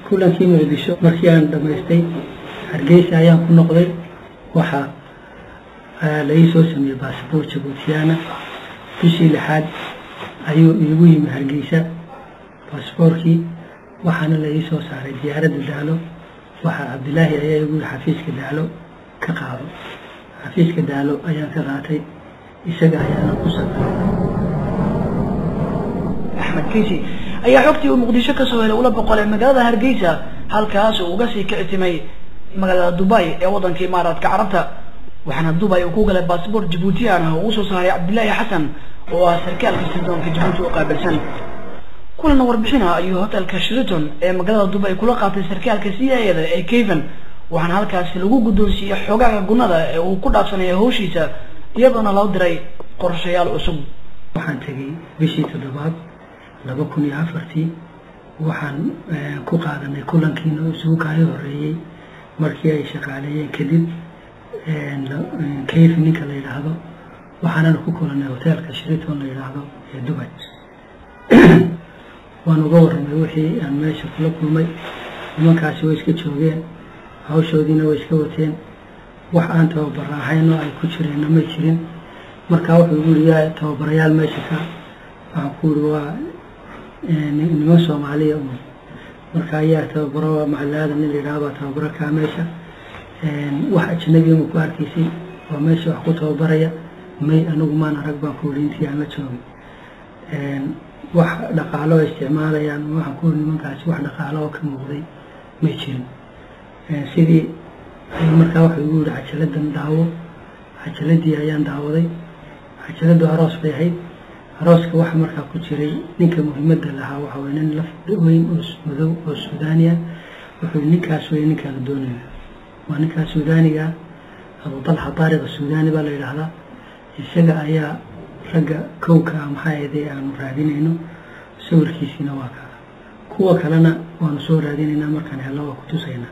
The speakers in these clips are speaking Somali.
Kulankii Muqdisho markii aan dhammaystay, Hargeysa ayaan ku noqday. Waxaa la ii soo sameeyey basaboor Jabuutiyaana. Bishii lixaad ayuu iigu yimi Hargeysa basaboorkii, waxaana la ii soo saaray diyaaradda Daalo. Waxaa Cabdilaahi ayaa igu yiri, "Xafiiska Daalo ka qaado." Xafiiska Daalo ayaan ka qaatay, isaga ayaana ku safray. Axmed Keysi ayaa xogtii uu Muqdisho kasoo helay ula boqolay magaalada Hargeysa, halkaas uu uga sii kicitimay magaalada Dubai ee waddanka Imaaraadka Carabta. Waxaana Dubai uu ku galay baasboort Jabuutiyan ah oo uu soo saaray Cabdillaahi Xasan, oo ah sarkaalka sirdoonka Jabuuti u qaabilsan. Kulan warbixina ayuu hotelka Sheraton ee magaalada Dubai kula qaatay sarkaalka CIA da ee Kevin, waxaana halkaasi lagu guddoonsiiyey xogaaga gunada ee uu ku dhaafsanaya hawshiisa, iyadoona loo diray qorshayaal cusub. Waxaan tegey bishii toddobaad 2004-tii. Waxaan ku qaadanay kulankiina isugu kaayo horeeyey markii ay shaqaaleeyeen kadib Kevin ninka la yidhaahdo, waxaanana ku kulanay hoteelka Sheraton la yidhaahdo ee Dubai. Waan uga warramay wixii aan meesha kula kulmay. Nimankaasi way iska joogeen, hawshoodiina way iska wateen, wax aan tababara ahayn oo ay ku jireenna may jirin. Markaa wuxuu igu yiri, "Yaa tababarayaal meesha ka?" Waxaan ku yiri, "Waa niman Soomaaliya un." Marka ayaa tababaro? Macalin nin la yidhaahdo baa tababaro kaa meesha. Wax ajnabiya ma ku arkaysay oo meesha wax ku tababaraya? May, anigu maan arag, baan ku yiri, intii aan la joogay. Wax dhaqaalo ay isticmaalayaan? Waxaan ku yiri, nimankaasi wax dhaqaalo oo ka muuqday may jirin. Sidii ayuu markaa wuxuu igu yiri, "Cajaladan daawo." Cajaladii ayaan daawaday. Cajaladu aroos bay ahayd. Arooska waxa markaa ku jiray ninka muhiimadda lahaa waxa weye nin laf weyn oo madow oo Suudaaniya. Wuxuu yiri, "Ninkaas wey ninkaanu doonayna, waa ninkaas Suudaaniga ah. Abu Talxa Taariq Suudaani baa la yidhaahdaa. Isaga ayaa ragga kowka ah, maxaa ahayday, aanu raadinayno. Sawirkiisiina waa kaa. Kuwa kalena waanu soo raadinaynaa, markaan helno waa ku tusaynaa."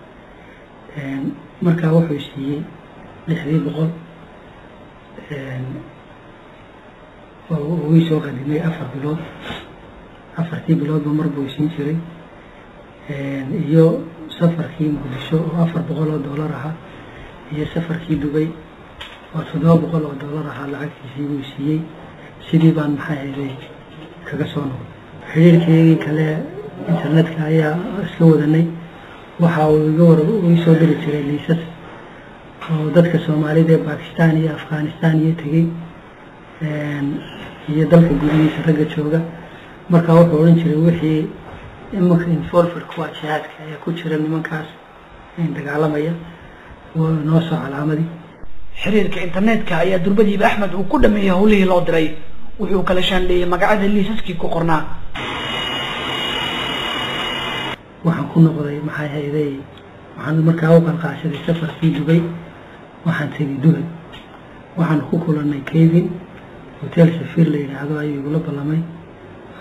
Markaa wuxuu siiyey 600-dii oo uu ii soo qadimay 4 bilood. Afartii biloodba mar buu siin jiray, iyo safarkii Muqdisho oo $400 ahaa, iyo safarkii Dubay oo $700 ahaa. Lacagtiisii buu siiyey. Sidii baan, maxaa ahayday, kaga soo noqday. Xiriirkeygii kale internetka ayaa iska wadanay. Waxa uu iga war ii soo diri jiray liisas oo dadka Soomaalida ee Bakistan iyo Afghanistan iyo tegey iyo dalka gudihiisa ragga jooga. Markaa wuxuu odhan jiray, wixii imanka involved kuwa jihaadka ee ku jira nimankaas dagaalamaya noo soo calaamadii. Xiriirka internetka ayaa durbadiiba Axmed uu ku dhameeyey howlihii loo diray. Wuxuu kala shaandheeyey magacyada liisaskii ku qornaa. Waxaan ku noqday, maxay hayday, waxaan markaa u qalqaashaday safarkii Dubay. Waxaan tegey Dubay. Waxaan ku kulanay Kevin. Hotel Safiir la yidhaahdo ayuu igula ballamay.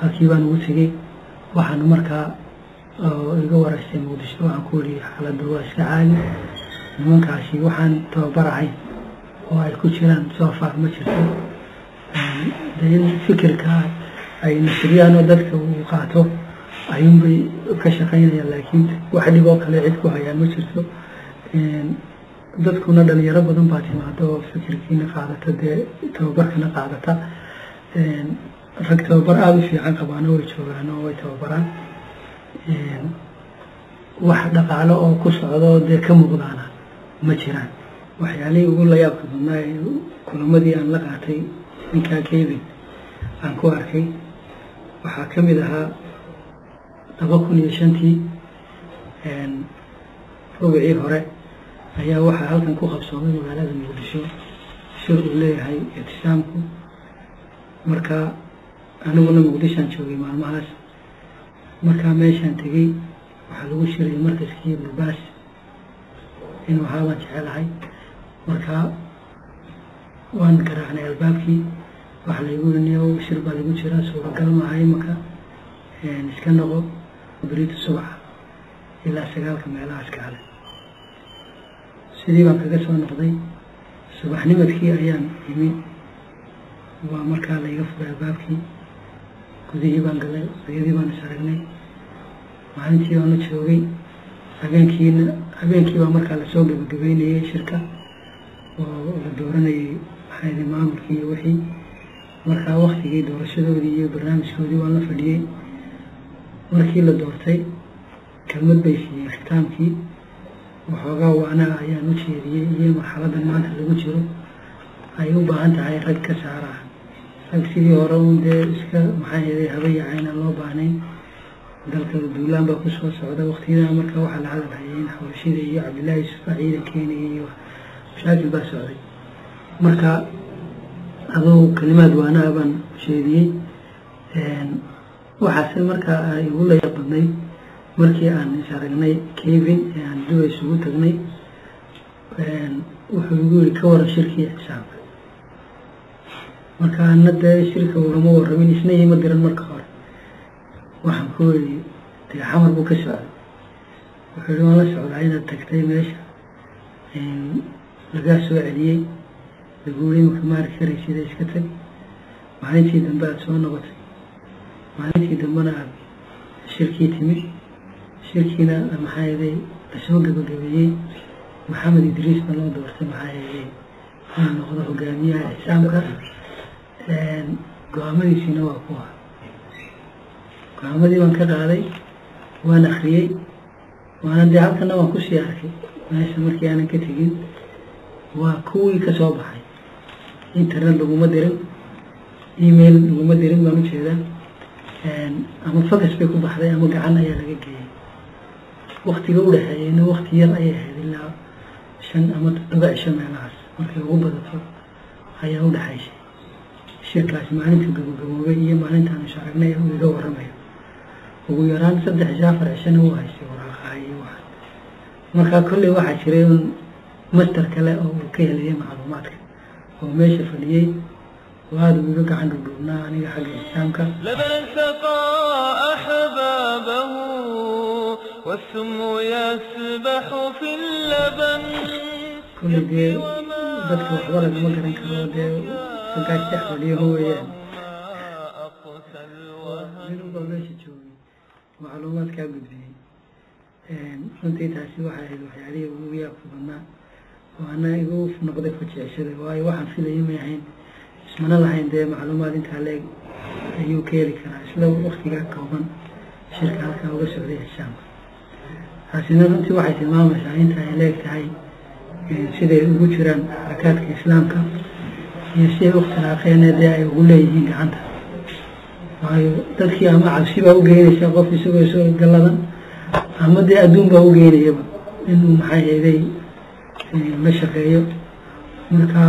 Halkii baan ugu tegey. Waxaan markaa iga wareystay Muqdisho. Waxaan ku yidhi, xaaladdu waa iska caadi, nimankaasi waxaan tababar ahayn oo ay ku jiraan so far ma jirto. De in fikirka ay nasriyaan oo dadka uu qaato ayuunbay ka shaqaynayaan, laakiin wax dhib oo kale cid ku hayaan ma jirto. Dadkuna dhalinyaro badan baa timaada oo fikirkiina qaadata, dee tababarkana qaadata. Rag tababar aada u fiican qabaana way joogaan oo way tababaraan. Wax dhaqaalo oo ku socdo dee ka muuqdaana ma jiraan. Waxyaalihii ugu layaabka badnaa ee kulamadii aan la qaatay ninkaa Kevin aan ku arkay waxaa ka mid ahaa 2005-tii rubicii hore ayaa waxaa halkan ku qabsoomay magaalada Muqdisho shir uu leeyahay Ictisaamku. Marka aniguna Muqdishoan joogay maalmahaas. Markaa meeshaan tegey waxaa lagu shirayay markaskii Ibnubaas inuu ahaa baan jecelahay. Markaa waan garaacnay albaabkii. Waxaa laygu yiri, "Niyow, shir baa lagu jiraa, suuragal maaha imaka, iska noqo berito subaxa ilaa 9-ka meelahaas kaale." Sidii baan kaga soo noqday. Subaxnimadkii ayaan imi. Waa markaa layga furay albaabkii. Gudihii baan galay, odayadii baan is aragnay. Maalintii baanu joogay. Habeenkiina habeenkii baa markaa lasoo gebagabeynayey shirka oo la dooranayay maxaa maamulkii iyo wixii. Markaa waktigii doorashadoodii iyo barnaamijkoodii waan la fadhiyey. Markii la doortay kelmad bay siiyeen khitaamkii, waxoogaa waanaa ayaan u jeediyey iyo marxaladan maanta lagu jiro ay u baahan tahay rag ka saara, rag sidii hore un dee iska maxaa yeelay haba yacayn aan loo baahnayn. Dalka duulaan baa kusoo socda waqtiyadaa. Marka waxaa la hadalhayay in xabashida iyo Cabdillaahi Yuusuf baa ciidan keenaya iyo mashaakil baa socday. Marka aduu kalimaad waanaa baan jeediyey. Waxaase markaa ay igu layaab badnayd markii aan is aragnay Kevin ee aan Dubay isugu tagnay, wuxuu igu yiri, "Ka waran shirkii ictisaamka?" Marka ana dee shirka ugama warramin, isna iima diran. Marka hore waxaan ku yidhi, "Dee Xamar buu ka socday." Wuxuu yihi, "Waan la socdaa inaad tagtay meesha, lagaa soo celiyey, lagu yiri imika ma arki karaysida, iska tag. Maalintii dambe aada soo noqotay, maalintii dambena aada shirkii timid, shirkiina maxaa yeelay lasoo gabagabeeyey, Maxamed Idriis baa loo doortay maxaa yeelay inuu noqdo hogaamiyaha ictisaamka, go-aamadiisiina waa kuwa." Go-aamadii baan ka qaaday, waan akriyey, waana dee halkana waan kusii arkay meesha markii aanan ka tegin. Waa kuwii ka soo baxay. Internet laguma dirin, email laguma dirin baan ujeedaa, ama fax bay ku baxday ama gacan ayaa laga geeyey. Waktiga udhexeeyeyna wakti yar ayay ahayd, ilaa 5 ama 7 cisho meelahaas markay ugu badato ayaa udhexaysay shirkaasi maalinta gabagaboobay iyo maalintaanu is aragnay uu iga warramayo. Ugu yaraan 3 cisho, 4 cishona uu haystay waraaqaha iyo waxaan. Markaa kolley waxaa jiray un master kale oo uu ka helayay macluumaadka oo meesha fadhiyey oo aada uu iga gacan dhudhuubnaa aniga xagga ictisaamka. لبنا سقى أحبابه والسم يسبح في اللبن. Kolley dee dadka waxba lagama garan karo, dee raggaas dhex fadhiyo weeyaan. أقسى الوهن. Nin unbaa meesha joogay macluumaadkaa gudbiyey. Runtii taasi waxay ahayd waxyaalihii ugu yaabka badnaa oo ana igu noqday fajicishada, waayo waxaan filayay may ahayn, ismana lahayn dee macluumaad intaa leeg ayuu ka heli karaa isla waktigaa kooban shirka halkaa uga socday ictisaamka. Taasina runtii waxay tilmaamaysaa inta ay leeg tahay siday ugu jiraan xarakaadka islaamka iyo siday u ikhtilaaqeen dee ay ugu leeyihiin gacanta, waayo dadkii ama cabsi baa u geynaysa qof isagoo isagoo galladan, ama dee adduun baa u geynayaba inuu maxaa yeelay la shaqeeyo. Marka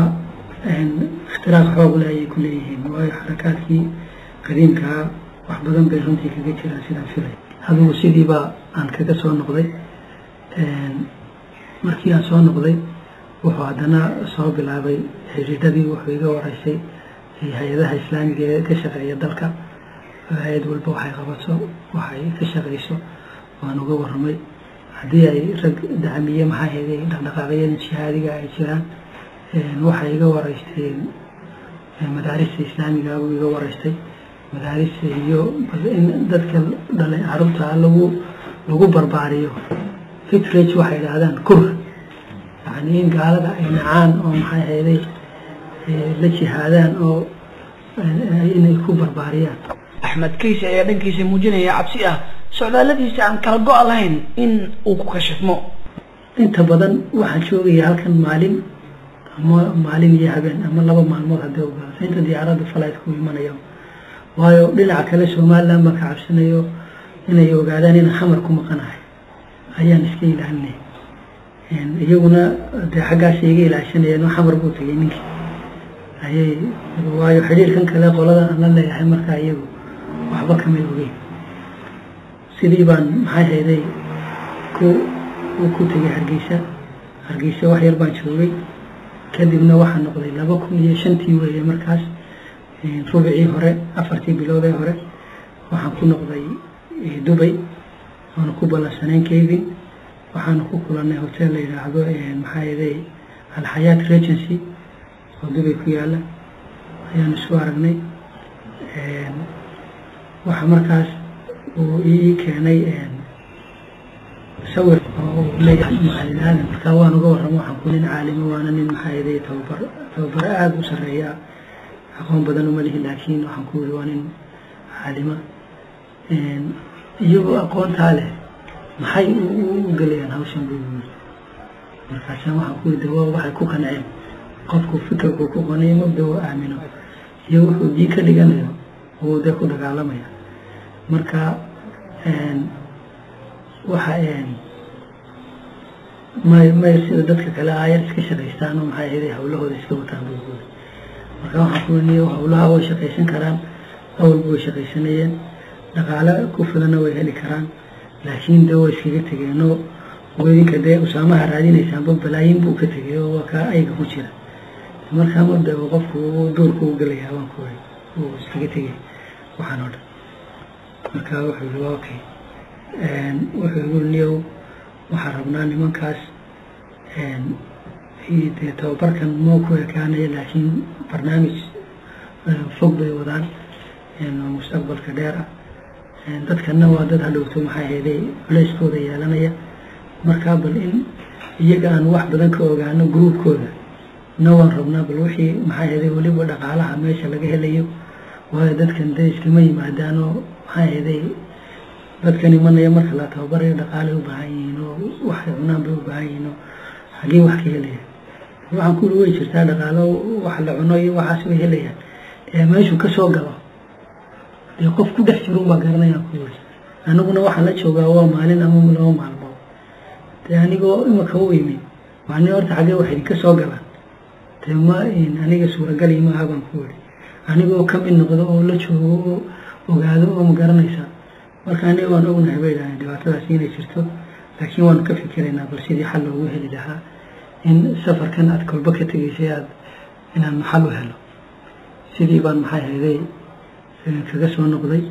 ikhtiraaq xoog leh ayay ku leeyihiin, waayo xarakaadkii qadiimkaa wax badan bay runtii kaga jiraan sidaan filay. Adigu sidii baa aan kaga soo noqday. Markii aan soo noqday wuxuu haddana soo bilaabay xidhiidhadii. Wuxuu iga wareysay hay-adaha islaamiga ee ka shaqeeya dalka, hay-ad walba waxay qabato, waxay ka shaqeyso waan uga warramay. Haddii ay rag dacmiye maxaa yeelay dhaqdhaqaaqyada jihaadiga ay jiraan, waxay iga wareysteen madaarista islaamiga buu iga wareystay, madaarista iyo in dadka dhalay carruurta lagu barbaariyo fitrage waxay idhaahdaan kur, yani in gaalada ay nacaan oo maxay ahayday la jihaadaan oo inay ku barbaariyaan. Axmed Kayse ayaa dhankiisa muujinaya cabsi ah socdaalladiisa aan kala go' lahayn in uu ku kashifmo. Inta badan waxaan joogaya halkan maalin ama maalin iyo habeen ama 2 maalmood haddii ogolato inta diyaaradda flight ku imanayo, waayo dhinaca kale Somaliland baan ka cabsanayo inay ogaadaan inaan Xamar ku maqanahay ayaan iska ilaalinay, iyaguna dee xaggaas iga ilaashanayeen oo Xamar buu tegay ninkii ayay, waayo xidhiirkan kale qoladan aan la leeyahay markaa iyagu waxba kamay ogeyn. Sidii baan maxay hayday ku tegay Hargeysa. Hargeysa wax yar baan joogay, kadibna waxaa noqday 2005-tii weeye markaas, rubicii hore, afartii bilood ee hore waxaan ku noqday Dubay oona ku ballansanayn Kevin. Waxaanu ku kulannay hotel la yidhaahdo maxaa yeelay Alxayaat Regency oo Dubay ku yaala ayaanu isku aragnay. Waxaa markaas uu ii keenay Sawir oo leeyahay Macalin Aadan. Markaa waan uga warramo, waxaan ku nin caalimo, waana nin maxaa yeelay tababaro aada u sarreeya. Aqoon badan uma lihi, laakiin waxaan ku yidhi waa nin caalima. Iyagoo aqoontaa leh maxay u gelayaan hawshan, buu yidhi. Markaasaan waxaan ku yidhi waa waxay ku qanceen. Qofku fikirku ku qanayo, mabda uu aamino iyo wuxuu diin ka dhiganayo uu dee ku dagaalamaya. Marka waxa may sida dadka kale aayar iska shaqaystaan oo maxay ahayd hawlahooda iska wataan, buu yidhi. Marka waxaan ku yidhi hawlaha way shaqaysan karaan, awalba way shaqaysanayeen, dhaqaale ku filanna way heli karaan, laakiin dee way iskaga tegeenoo idinka dee Usaamaha raadinaysaanba balaayin buu ka tegay oo waa kaa ayga ku jira. Markaa mabda qofku duurku u gelayaa, waan ku iri, uu iskaga tegay waxaan oo dhan. Marka wuxuu yidhi waa okay. Wuxuu igu niyow, waxaan rabnaa nimankaas dee tababarkan moo ku ekaanaya, laakiin barnaamij fog bay wadaan oo mustaqbalka dheer ah. Dadkana waa dad hadhowto maxay ahayday culeyskooda yeelanaya. Markaa bal in iyaga aan wax badan ka ogaano groupkooda na waan rabnaa, bal wixii maxay ahayday weliba dhaqaalaha meesha laga helayo, waayo dadkan dee iskama yimaadaan oo maxay ahayday dadkan imanaya marka la tababarayo dhaqaalay u baahan yihiin oo waxay cunaan bay u baahan yihiin oo xaggee wax ka helayaan. Waxaan ku uri way jirtaa dhaqaalo, wax la cuno iyo waxaas way helayaan, ee meeshuu ka soo galo dee qof ku dhex jiro unbaa garanayaan, ku yiri. Aniguna waxaan la joogaa waa maalin ama 2 maalmood. Dee anigoo imaka u imi macni horta xaggee wax idinka soo galaan, dee ma aniga suuragal ima aha, baan ku yiri, anigoo ka mid noqdo oo la joogo oo ogaado oo ma garanaysaa. Marka aniga waan ognahay, bay idhahdeen, dhibaatadaasi inay jirto, laakiin waanu ka fikiraynaa bal sidii xal loogu heli lahaa in safarkan aad kolba ka tegaysay aad inaan xal u helo. Sidii baan maxay hayday kaga soo noqday.